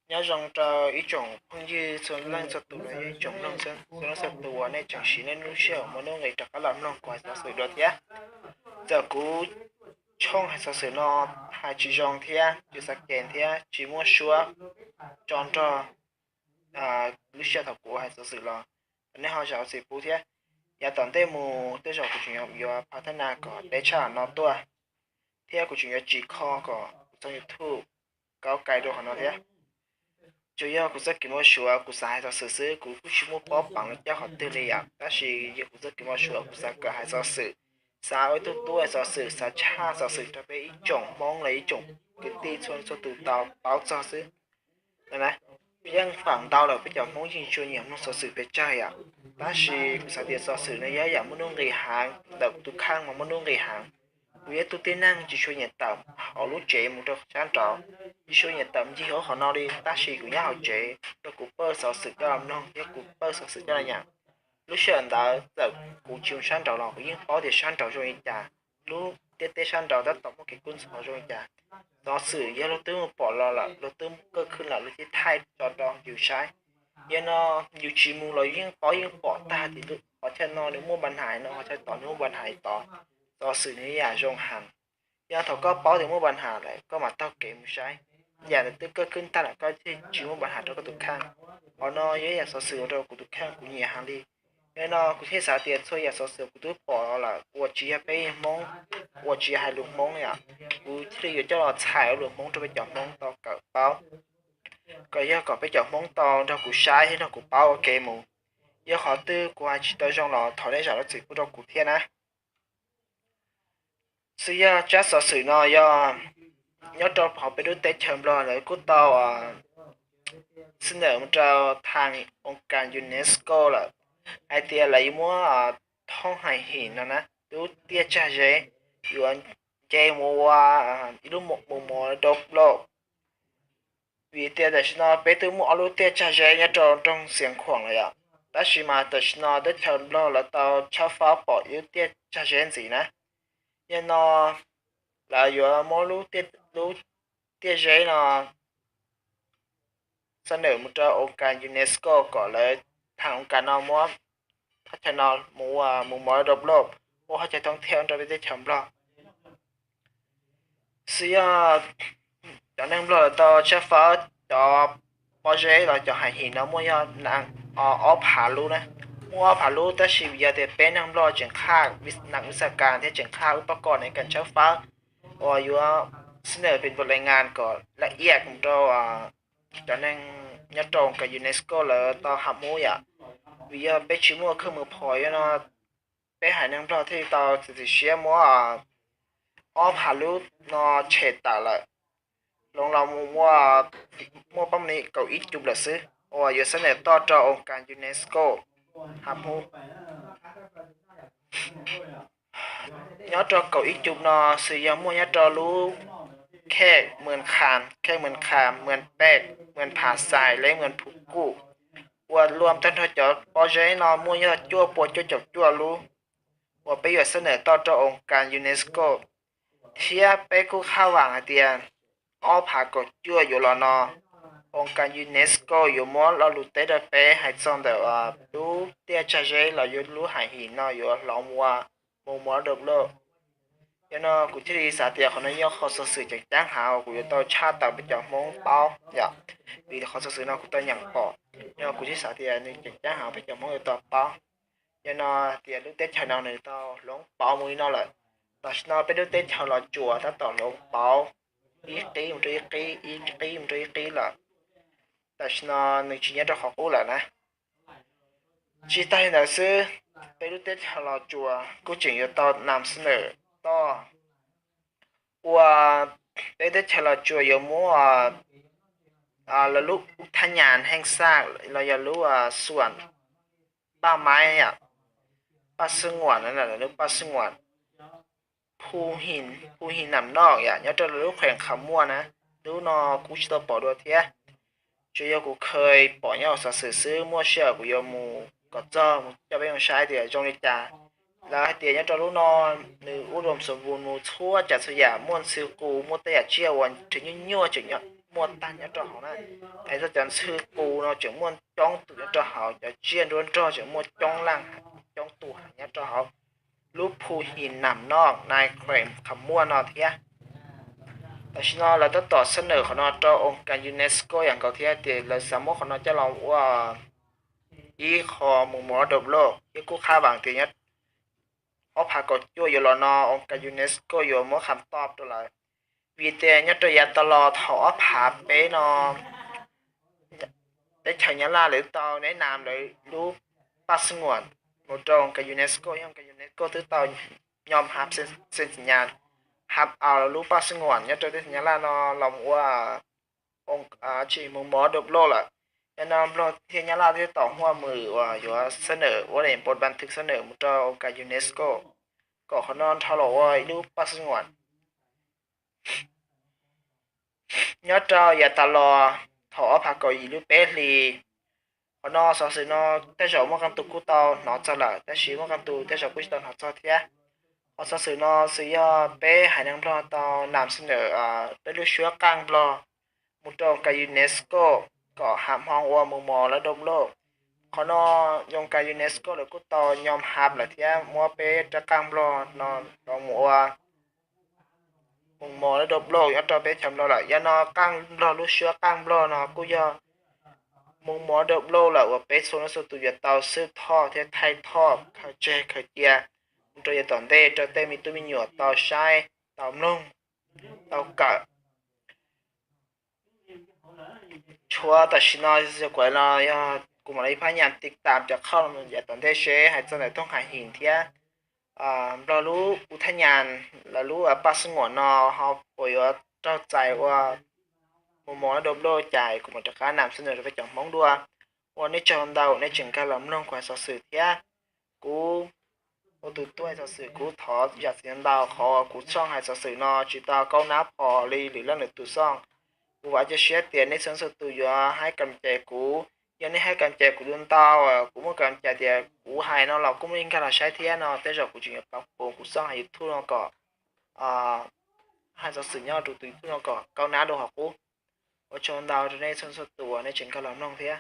Nyob zoo rau ib tsoom phooj ywg txhua leej txhua tus los yog ib tsoom mloog txhua leej txhua tus uas nej tseem siv nej lub sij hawm muaj nuj nqis rov qab los mloog kuv hais xov xwm dua thiab. Txawm kuv tshooj hais xov xwm no hais tsis zoo thiab tsis xav ke thiab tsis muaj suab tso nrog lub sij hawm thaum kuv hais xov xwm los, nej ho zam txim pub thiab. Yav tom ntej mus tej zaum kuv tseem yuav pha thab na kom deb tshaj no tuaj, thiab kuv tseem yuav tsim kho kom kuv txoj YouTube kaub kais rau qhov no thiab. Tsuas yog kuv txoj kev mob suav kuv xav hais xov xwm xwb, kuv kuj tsis muaj pob peev los coj qhov twg li yom, tab sis yog kuv txoj kev mob suav kuv xav kom hais xov xwm, xav ua ib tug tub hais xov xwm, xav tshaj xov xwm rau peb ib tsoom Hmoob los ib tsoom kwv tij txhua txhua tus tau paub txog xwb. Yeej feem ntau lawm peb cov Hmoob yeej tsis nyiam mloog xov xwm pes tsawg yom, tab sis kuv xav tias xov xwm no yog yam muaj nuj nqis heev ntawm kuv tus kheej mas muaj nuj nqis heev. Kuv yog ib tug tib neeg tsis tshua nyiam tawm hauv lub tsev mus rau sab nraud, tsis tshua nyiam tawm ncig hauv qhov no li, tab sis kuv nyob hauv tsev rau kuv pab xov xwm coj los mloog thiab kuv pab xov xwm coj los nyeem. Lub sij hawm ntawd txawm kuv tsis mus sab nraud los kuv yeej paub tias sab nraud zoo li cas, lub ntiaj teb sab nraud tab tom muaj kev kub ntxhov zoo li cas. Xov xwm yog luag twb mus pom los lawm, luag twb kaj khwb lawm luag thiaj thaij tso rau yus saib. Yog no yus tsis mus los yus yeej paub yeej pom tag tias qhov chaw no nws muaj npa nhais no, qhov chaw tod nws muaj npa nhais tod. Xov xwm nws yam zoo heev. Yog thaum koj paub tias muaj npa nhais lawm koj mam taug kev mus saib, yam ntawd twb kaj khwb tag lawm koj thiaj tsis muaj npa nhais rau koj tus kheej. Qhov no yog yam xov xwm ua rau kuv tus kheej kuv nyiam heev li. Yog no kuv thiaj xav tias txhua yam xov xwm kuv twb pom lawm uas tsis yog peb Hmoob, uas tsis yog hais lus Hmoob yom, kuv thiaj li yuav coj los txhais ua lus Hmoob rau peb cov Hmoob tau kawm paub, kom yog kom peb cov Hmoob tau nrog kuv saib thiab nrog kuv paub ua ke mus. Yog qhov twg kuv hais tsis tau zoo los thov nej zam lub txim pub rau kuv thiab na. Xwb yog tsab xov xwm no yog nyob rau hauv peb lub teb chaws Nplog lawv kuj tau xib nawm mus rau thaj oo kas UNESCO lawm hais tias lawv yuav muab thoob hais him no na, lub tiaj tsag zeb yuav nce mus ua ib lub mus mos dau loj. Vim tias tam sim no peb twb muaj ob lub tiaj tsag zeb nyob rau nroog Xiav Khuam lawm yom, tab sis mas tam sim no teb chaws Nplog lawv tau tshawb fawb pom ib lub tiaj tsag zeb ntxiv na. Yog no lawv yuav muab lub tiaj zeb no xab nawm mus rau oo kas UNESCO kom lawv thaj oo kas no muab thaj chaw no mus ua mus mos dau loj, ua thaj chaw thoob thiab rau peb teb chaws Nplog. Xwb yog cov neeg Nplog lawv tau tshawb fawb cov pob zeb los cov hais him no muaj yog ob phav lub na, muaj ob phav lub tab sis vim yog tias peb neeg Nplog tseem qhaj nees Visa kas thiab tseem qhaj wb pob koj ne kas tshawb fawb uas yuav xib nawm pes npus lais ngas kom la iaj mus rau cov neeg nyob rau kas UNESCO lawv tau ham mub yom. Vim yog peb tsis muaj khawj mws phom yog no peb haiv neeg Nplog thiaj li tau txiav txim siab muab ob phav lub no tshem tawm lawm, hloov los mus muaj pab li kaum ib cum lawm xwb uas yuav xab nawm toj rau oo kas UNESCO ham mub. Nyob rau kaum ib cum no xwb yog muaj nyob rau lub khej Mws Khas, khej Mws Khas, Mws Pej, Mws Phas Xais, Lej Mws Phuv Kuj, uas luam tag nrho cov pob zeb no muaj yog cuaj pua cuaj caum cuaj lub uas peb yuav xab nawm toj rau oo kas UNESCO. Thiab peb kuj haj vam hais tias ob phav kaum cuaj yuav los no, oo kas UNESCO yuav muab lo lus teb rau peb hais txog ntawm lub tiaj tsag zeb los yog lub hais him no yuav hloov mus ua mus mos dau loj. Yog no kuv thiaj li xav tias qhov no yog qhov xov xwm tseem ceeb heev uas kuv yuav tau tshaj tawm peb cov Hmoob paub yom, vim qhov xov xwm no kuv tau nyeem pom, yog no kuv thiaj xav tias nws tseem ceeb heev peb cov Hmoob yuav tau paub. Yog no tias lub teb chaws no nws tau hloov pauv mus li no lawm. Tam sim no peb lub teb chaws Los Tsuas tab tom hloov pauv ib qib mus rau ib qib, ib qib mus rau ib qib lawm. Tam sim no nws tsis nyob rau qhov qub lawm na. Tsis tag li ntawd xwb, peb lub teb chaws Los Tsuas kuj tseem yuav tau nam xab nawm toj ua peb teb chaws Los Tsuas yuav muab lawv lub thab nyas heej xaj los yog lub xuam paj maib, paj xwb nguam, lub paj xwb nguam Phu Him Nam Noj yom, nyob rau lub qheem Qham Muaj na. Lub no kuv tsis tau pom dua thiab, tsuas yog kuv kheev pom nyob hauv xov xwm xwb, muaj sij hawm kuv yuav mus kom txog mus coj peb mus saib tias zoo li cas. Lawv hais tias nyob rau lub no nws ub rau xov vus mus txhua tsav txhua yam, muaj ntxhw qus, muaj tej yam tsiaj uas tseem nyuaj nyuaj tseem nyob muaj tag nyob rau hauv na. Hais txog cov ntxhw qus no tseem muaj coob tus nyob rau hauv, cov tsiaj nruab nrog tseem muaj coob leej coob tus heev nyob rau hauv lub Phu Him Nam Noj Nai Kheem Kham Muaj no thiab. Tam sim no lawv tab tom xab nawm qhov no rau oo kas UNESCO yam nkaus thiab tias lawv xav muab qhov no coj los ua ib qho mus mov dau loj thiab kuj qhab vam tias nyob ob phav kaum cuaj yuav los no oo kas UNESCO yuav muab kham toj rau lawv. Vim tias nyob rau yav tas los thaum ob phav peb no teb chaws Nyab Laj lawv tau neb nam lawv lub paj xab nguam mus rau oo kas UNESCO, oo kas UNESCO twb tau nyom hab xees nyas hab aus lub paj xab nguam nyob rau teb chaws Nyab Laj no los ua tsis mus mov dau loj lawm. Yog no Nplog thiab Nyab Laj thiab tom huaj mus uas yuav xab nawm ua le npos npas thwv xab nawm mus rau oo kas UNESCO kom qhov no nrho los ua ib lub paj xab nguam. Nyob rau yav tas los thaum ob phav kaum yim lub peb hlis, qhov no xov xwm no tej zaum muaj qee tus kuj tau hnov txog lawm tab sis muaj qee tus tej zaum kuj tsis tau hnov txog thiab. Qhov xov xwm no xwb yog peb haiv neeg Nplog tau nam xab nawm peb lub suab qaaj Nplog mus rau kas UNESCO kom ham hmoo ua mus mov lab dau loj. Qhov no yoo kas UNESCO lawv kuj tau nyom hab lawm thiab muab peb rab qaaj Nplog no los mus ua mus mov lab dau loj nyob rau peb chaw Nplog lawm. Yog no qaaj Nplog lub suab qaaj Nplog no kuj yog mus mov dau loj lawm uas peb txhua leej txhua tus yuav tau xwb thoj thiab thaij thoj khaws tseg khaws cia mus rau yav tom ntej rau tej me tub me nyuam tau saib tau mloog tau kawm. Tshuav tam sim no kuv los yog kuv mam li phab nyas tiv tam cov qhov yav tom ntej seb hais txog ntawm thooj hais him thiab Nplog lub u thaj nyas lawv lub paj xab nguam no ho puas yuav raug txais ua mus mov lab dau loj cas kuv mam rov qab nam xab nawm rau peb cov Hmoob dua. Ua nej tsaug ntau nej tseem nkag los mloog kuv hais xov xwm thiab. Kuv ua tus tuaj hais xov xwm kuv thov zam txim ntau qhov kuv txhooj hais xov xwm no tsis tau kaub nab phom li lwm leej lwm tus xoj. Kuv vam cia siab tias nej txhua txhua tus yuav haib kam cais kuv. Yog nej haib kam cais kuv ntau, kuv muaj kam cais tias kuv hais no los kuj muaj nkag los saib thiab no tej zaum kuv tseem yuav pab pus kuv xoj hais YouTube no kom hais xov xwm nyob rau tus YouTube no kom kaub nab dua hov qub. Ua tsaug ntau rau nej txhua txhua tus uas nej tseem nkag los mloog thiab.